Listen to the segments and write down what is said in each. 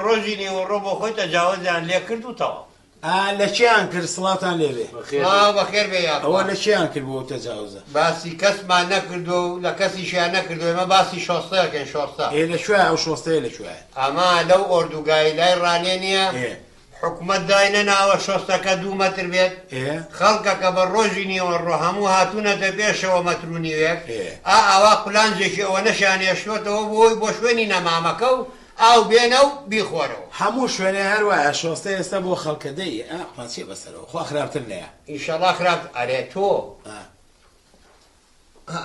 ڕۆژی نیوەڕۆ بۆ خۆی تەجاوزیان لێ کرد و تەواو. ئا لە کێیان کرد سڵاوتان لێ بێ. سڵاو بەخێر بێ یاخوا. ئەوە لە کێیان کرد بۆ ئەو تەجاوزە؟ باسی کەسمان نەکردوە و لە کەسیشیان نەکردوە ئێمە باسی شۆستە ئەکەین شۆستە. ئێ لە کوێیە ئەو شۆستەیە لە کوێیە؟ ئەمە لەو ئۆردوگای لای ڕانیە نیە؟ ئێ. حکومەت داینەناوە شۆستەکە دوو مەتر بێت؟ ئێ. خەڵکەکە بە ڕۆژی نیوەڕۆ هەموو هاتوونەتە پێشەوە مەتر و نیوێک ئێ. ئا ئاوا قولانجێکی ئەوەنەشیان هێشتۆتەوە بۆی بۆ شوێنی نەمامەکە و ئاو بێنە و بیخۆرەوە. هەموو شوێنێ هەر وایە شۆستە ئێستا بۆ خەڵکە دەی ئا خوا چیە بەسەرەوە خوا خراپتر نەیە. ئیشەڵا خراپتر ئەرێ تۆ ئا.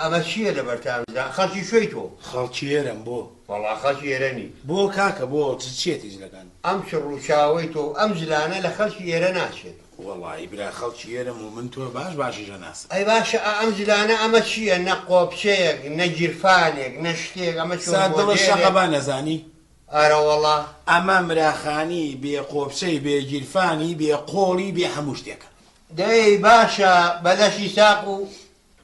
ئەمە چیە لەبەرتان زا خەڵکی کوێی تۆ؟ خەڵکی ئێرەم بۆ؟ وەڵا خەڵکی ئێرە نی. بۆ کاکە بۆ چ چیەتی جلەکان؟ ئەم چڕ و چاوەی تۆ و ئەم جلانە لە خەڵکی ئێرە ناچێت. وەڵایی برا خەڵکی ئێرەم و من تۆ باش باشیش ئەناسم. ئەی باشە ئا ئەم جلانە ئەمە چیە نە قۆپچەیەک نە گیرفانێک نە شتێک ئەمە چۆن سا دڵت مۆدێلێک. شەقە با نەزانی. ئەرەوەڵا. ئەمە مراخانی بێ قۆپچەی بێ گیرفانی بێ قۆڵی بێ هەموو شتێکە. دەی باشە بە لەشی ساق و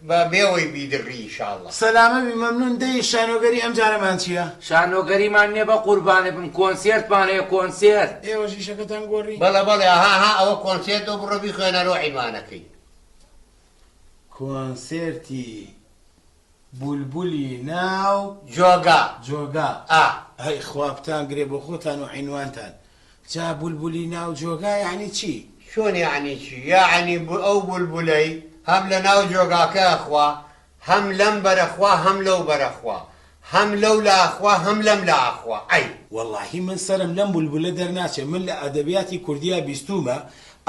بە بێوەی بیدڕی ئیشاڵڵا. سەلامە بی مەمنون دەی شانۆگەری ئەم جارەمان چیە؟ شانۆگەریمان نیە بەقوربانت بم کۆنسێرتمان هەیە کۆنسێرت. ئێوەش ئیشەکەتان گۆڕی؟ بەڵێ بەڵێ ها ها ئەوە کۆنسێرتە و بڕۆ بیخوێنەرەوە عینوانەکەی. کۆنسێرتی بولبولی ناو. جۆگا. جۆگا. ئا. ئەی خوا بتان گرێ بۆ خۆتان و عینوانتان. جا بولبولی ناو جۆگا یەعنی چی؟ چۆن یەعنی چی؟ یەعنی ئەو بولبولەی هەم لە ناو جۆگاکە ئەخوا، هەم لەم بەر ئەخوا هەم لەو بەر ئەخوا، هەم لەو لا ئەخوا هەم لەم لا ئەخوا، ئەی. وەڵاهی من سەرم لەم بولبولە دەرناچێ، من لە ئەدەبیاتی کوردیا بیستوومە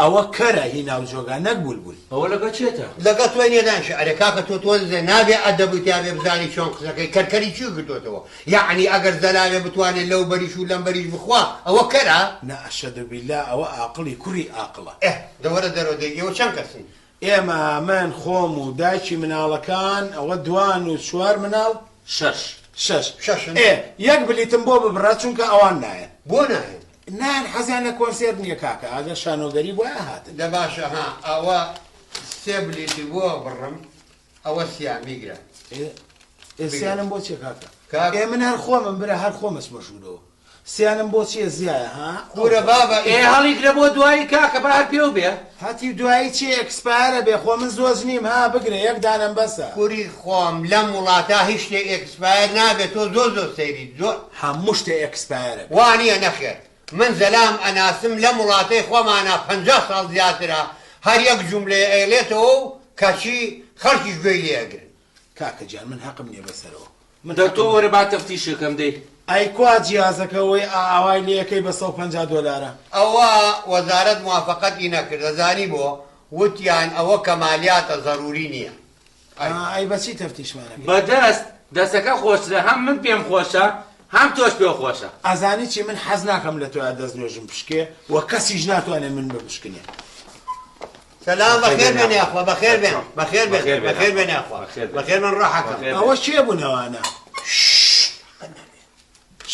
ئەوە کەرە هی ناو جۆگا نەک بولبول. ئەوە لەگە چێتە؟ لەگە تۆ نیە دانیشە ئەرێ کاکە تۆ تۆزێ نابێ ئەدەبی تیابێ بزانی چۆن قسەکەی کەرکەری چی گرتۆتەوە یەعنی ئەگەر زەلامێ بتوانێ لەو بەریش و لەم بەریش بخوا ئەوە کەرە؟ نا ئەشەدو بیلا ئەوە ئاقڵی کوڕی ئاقڵە. ئێه دە وەرە دەرەوە دەی ئێوە چەند کەسن؟ ئێمە من خۆم و دایکی مناڵەکان ئەوە دوان و چوار مناڵ شەش. شەش. شەشن؟ ئێ یەک بلیتم بۆ ببڕە چونکە ئەوان نایەن. بۆ نایەن؟ نایەن حەزیان لە کۆنسێرت نیە کاکە ئەگەر شانۆگەری بوایە هاتن. دە باشە ها ئەوە سێ بلیتی بۆ بڕم ئەوە سیان بیگرە. ئێ ئێ سیانم بۆ چیە کاکە؟ کاک. ئێ من هەر خۆمم برا هەر خۆم ئەچمە ژوورەوە سیانم بۆ چیە زیایە ها؟ کورە بابە ئێ هەڵیگرە بۆ دوایی کاکە با هەر پێو بێ. هەتیو دوایی چیە expire ە بێ خۆ من زۆز نیم ها بگرە یەک دانەم بەسە. کوری خۆم لەم وڵاتە هیچ شتێک expire نابێ تۆ زۆر زۆر سەیریت زۆر. هەموو شتێ expire ە بێ. وا نیە نەخێر من زەلام ئەناسم لەم وڵاتەی خۆمانا 50 ساڵ زیاترە هەر یەک جوملەیە ئەیڵێتەوە و کەچی خەڵکیش گوێی لێ ئەگرن. کاکە گیان من هەقم نیە بەسەرەوە من دە تۆ هەقم وەرە با تەفتیشەکەم دەی. ئەی کوا جیازەکە وەی ئاوای لێ ئەکەی بە 150 دۆلارە. ئەوە وەزارەت موافەقەتی نەکرد ئەزانی بۆ؟ وتیان ئەوە کەمالیاتە زەروری نیە. ئەی. ئا ئەی بەچی تەفتیشمان ئەکەی؟ بە دەست، دەستەکە خۆشترە هەم من پێم خۆشە هەم تۆش پێ خۆشە. ئەزانی چی من حەز ناکەم لە تۆیا دەست نوێژم بشکێ و کەسیش ناتوانێ من ببشکنێ. سەلام بەخێر بەخێر بێن بێن یاخوا یاخوا بەخێر بێن بەخێر بێن بەخێر بێن بەخێر بێن یاخوا یاخوا بەخێر بێن بەخێر بێن ڕاحەکەم. بەخێر ئەوە بێن. کێ بوون ئەوانە؟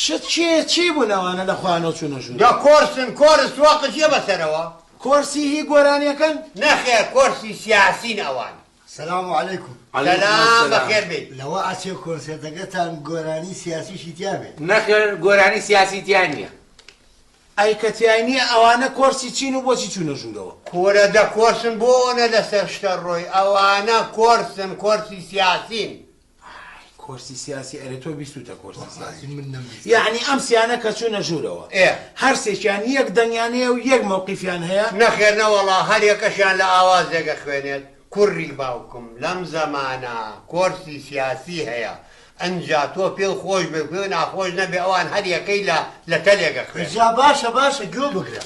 شت کێ چی بوون ئەوانە لە خۆیانەوە چوونە دە ژوورەوە؟ کۆرسن کۆرس واقت چیە بەسەرەوە؟ کۆرسی هی گۆرانیەکەن؟ نەخێر کۆرسی سیاسین ئەوان. سلام علیکم. عەلەیکم سەلام ئەسەلام. بەخێر بێیت. لەوە ئەچێ کۆنسێرتەکەتان گۆرانی سیاسیشی تیا بێ. نەخێر گۆرانی سیاسی تیا نییە. ئەی کە تیای نییە ئەوانە کۆرسی چین و بۆچی چوونە ژوورەوە؟ کورە دە کۆرسن بۆ ئەوەنە لەسەر شتە ڕۆی ئەوانە کۆرسن کۆرسی سیاسین. ئای کۆرسی سیاسی ئەرێ تۆ بیستوتە کۆرسی سیاسی؟ وەڵاهی من نەمبیستووە. یەعنی ئەم سیانە کە چوونە ژوورەوە ئێ. هەرسێکیان یەک دەنگیان هەیە و یەک مەوقیفیان هەیە؟ نەخێر نەوەڵا هەر یەکەشیان لە ئاوازێک ئەخوێنێت کوڕی باوکم لەم زەمانە کۆرسی سیاسی هەیە ئنجا تۆ پێو خۆش بێ و پێو ناخۆش نەبێ ئەوان هەر یەکەی لە لە تەلێک ئەخوێنێ. ئنجا باشە باشە گوێ بگرە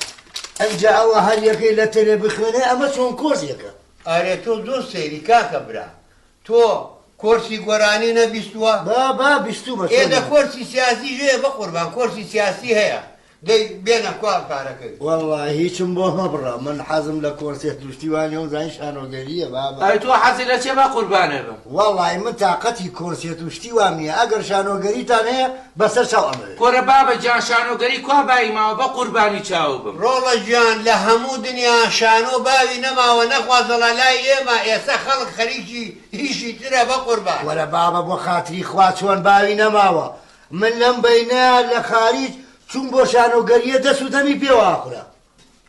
ئنجا ئەوە هەر یەکەی لە تەلێ بخوێنێ ئەمە چۆن کۆرسێکە؟ ئەرێ تۆ زۆر سەیری کاکە برا تۆ کۆرسی گۆرانی نەبیستووە؟ با با بیستوومە ئێ چۆن دە نەبێ. کۆرسی سیاسیش هەیە بەقوربان کۆرسی سیاسی هەیە دەی بێنە کوا پارەکەی. وەڵڵا هیچم بۆ مەبڕە من حەزم لە کۆنسێرت و شتی وا نیە و زانی شانۆگەرییە بابە. ئەی تۆ حەزت لە چیە با قوربانت بم. وەڵڵاهی من تاقەتی کۆنسێرت و شتی وام نیە ئەگەر شانۆگەریتان هەیە بەسەر چاو ئەمەوێ. کورە بابە گیان شانۆگەری کوا باوی ماوە بە قوربانی چاوو بم. ڕۆڵە گیان لە هەموو دنیا شانۆ باوی نەماوە نەخوازەڵا لای ئێمە ئێسە خەڵک خەریکی ئیشی ترە بەقوربان. وەرە بابە بۆ خاتری خوا چۆن باوی نەماوە من لەم بەینە لە خاریج چوون بۆ شانۆگەرییە دەس و دەمی پێوە ئاخورا.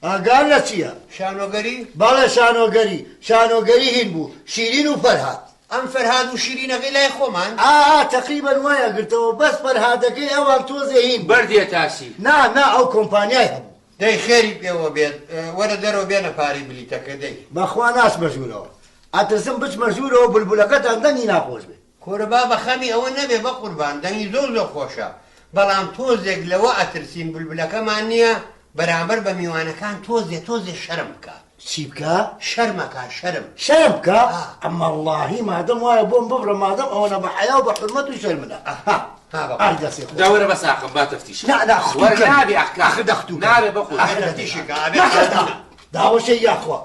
ئاگات لە چییە؟ شانۆگەری؟ بەڵێ شانۆگەری، شانۆگەری هین بوو، شیرین و فەرهاد. ئەم فەرهاد و شیرینەکەی لای خۆمان؟ ئا ئا تەقریبەن وای ئەگرتەوە، بەس فەرهادەکەی ئەوان تۆزێ هین بوو. بەردێ تاسی. نا نا ئەو کۆمپانیای هەبوو. دەی خێری پێوە بێت، وەرە دەرەوە بێنە پارەی بلیتەکە دەی. بەخوا ناچمە ژوورەوە، ئەترسم بچمە ژوورەوە بولبولەکەتان دەنگی ناخۆش بێ. کورە بابە خەمی ئەوە نەبێ بەقوربان دەنگی زۆر زۆر خۆشە بەڵام تۆزێک لەوە ئەترسین بولبولەکەمان نیە بەرامبەر بە میوانەکان تۆزێ تۆزێ شەرم بکا. چی بکا؟ شەرمەکا شەرم. شەرم بکا؟ ئا. ئەمەڵڵاهی مادەم وایە بۆم ببڕە مادەم ئەوەنە بە حەیا و بە حورمەت و شەرمنە. ها ها بە ئای قوربان. دەسێ خۆش. دە وەرە بە ساقم با تەفتیشم. نا نا ختوو وەرە کەن. نابێ ئەخ کاکە. ئاخر دە ختوو کەن. نابێ بە قوربان. ئەبێ تەفتیشی کا ئەبێ نەکەن قانونە. داوەشێ یاخوا.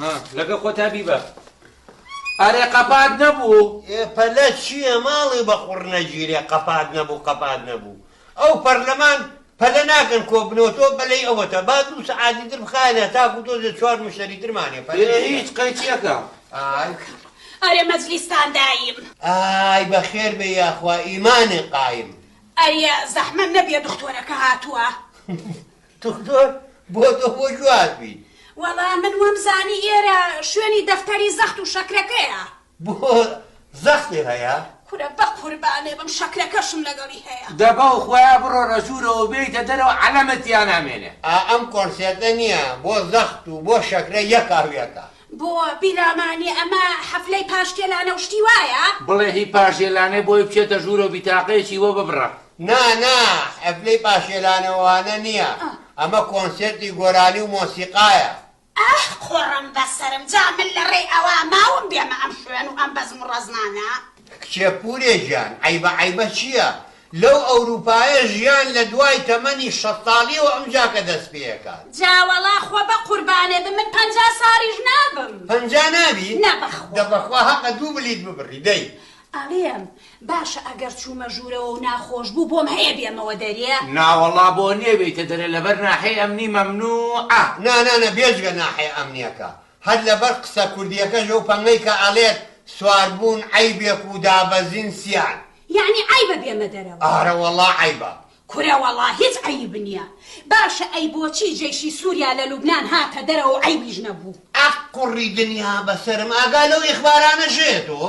ها لەگەڵ خۆتا بیبە. ئەرێ قەپات نەبوو؟ ئێ پەلە چییە ماڵی بە قوڕ نەگیرێ قەپات نەبوو قەپات نەبوو ئەو پەرلەمان پەلە ناکەن کۆبنەوە تۆ پەلەی ئەوەتە با دوو سەعاتی تر بخایەنە تاکو تۆزێ چوار مشتەری ترمان هەیە پەلە ئێ چییە؟ هیچ قەیچیەکە. ئای. ئەرێ مەجلیستان دایم. ئای بەخێر بێی یاخوا ئیمانی قایم. ئەرێ زەحمەت نەبێ دختۆرەکە هاتووە؟ دختۆر بۆ تۆ بۆ کوێ هاتووی؟ وەڵا من وام زانی ئێرە شوێنی دەفتەری زەخت و شەکرەکەیە. بۆ زەختی هەیە؟ کورە بەقوربانێ بم شەکرەکەشم لەگەڵی هەیە. دە بەو خوایە بڕۆرە ژوورەوە و بێیتە دەرەوە عەلەمت تیا نامێنێ. ئا ئەم کۆنسێرتە نییە بۆ زەخت و بۆ شەکرە یەکاو یەکە. بۆ بیرامانی ئەمە حەفلەی پاشکێلانە و شتی وایە؟ بڵێ هی پاشێلانەی بۆی بچێتە ژوورەوە بیتاقەیەکی بۆ ببڕە. نا نا حەفلەی پاشێلانەوانە نییە ئەمە کۆنسێرتی گۆرانی و مۆسیقایە. ئاه قوڕم بەسەرم جا من لە ڕێی ئەوا ماوم بێمە ئەم شوێن و ئەم بەزم و ڕەزمانە. کچێ پورێ گیان عەیبە عەیبە چیە لەو ئەوروپایە ژیان لە دوای تەمەنی شەست ساڵیەوە ئەمجاکە دەست پێکات. جا وەڵا خۆ بەقوربانێ بم من 50 ساڵیش نابم. 50 نابی؟ نا بەخوا. دە بەخوا هەقە دوو بلیت ببڕی دەی. ئەڵێم باشە ئەگەر چوومە ژوورەوە و ناخۆش بوو بۆم هەیە بێمەوە دەرێ؟ ناوەڵا بۆ نییە بێیتە دەرێ لەبەر ناحیەی ئەمنی مەمنوعە. نا نا نا بێجگە ناحیە ئەمنیەکە هەر لەبەر قسە کوردیەکەش ئەو پەنگەی کە ئەڵێت سواربوون عەیبێک و دابەزین سیان. یەعنی عەیبە بێمە دەرەوە؟ ئارە وەڵا عەیبە. کورە وەڵا هیچ عەیب نیە. باشە ئەی بۆچی جەیشی سوریا لە لوبنان هاتە دەرەوە و عەیبیش نەبوو؟ ئەق قوڕی دنیا بەسەرم ئاگا لەو ئیخبارانە ژێ تۆ.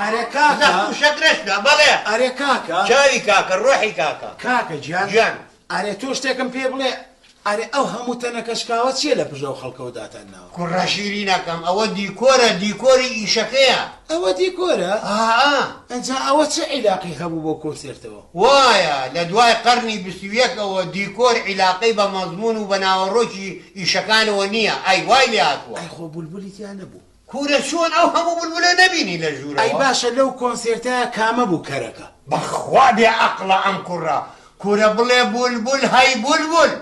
ئەرێ کاکە. زەخت و شەکرەشتە بەڵێ. ئەرێ کاکە. چاوی کاکە ڕۆحی کاکە. کاکە گیان. گیان. ئەرێ تۆ شتێکم پێ بڵێ ئەرێ ئەو هەموو تەنەکە شکاوە چییە لە پشت ئەو خەڵکەوە داتان ناوە؟ کوڕە شیرینەکەم ئەوە دیکۆرە دیکۆری ئیشەکەیە. ئەوە دیکۆرە؟ ئا ئا. ئەنجا ئەوە چ عیلاقەی هەبوو بەو کۆنسێرتەوە؟ وایە لە دوای قەرنی 21ەوە دیکۆر عیلاقەی بە مەزموون و بە ناوەڕۆکی ئیشەکانەوە نییە ئەی وای لێ هاتووە. ئەی خۆ بولبولی تیا نەبوو. کورە چۆن ئەو هەموو بولبولە نەبینی لە ژوورەوە؟ ئەی باشە لەو کۆنسێرتە کامە بوو کەرەکە؟ بەخوا بێ ئەقڵە ئەم کوڕە. کورە بڵێ بولبول هەی بولبول.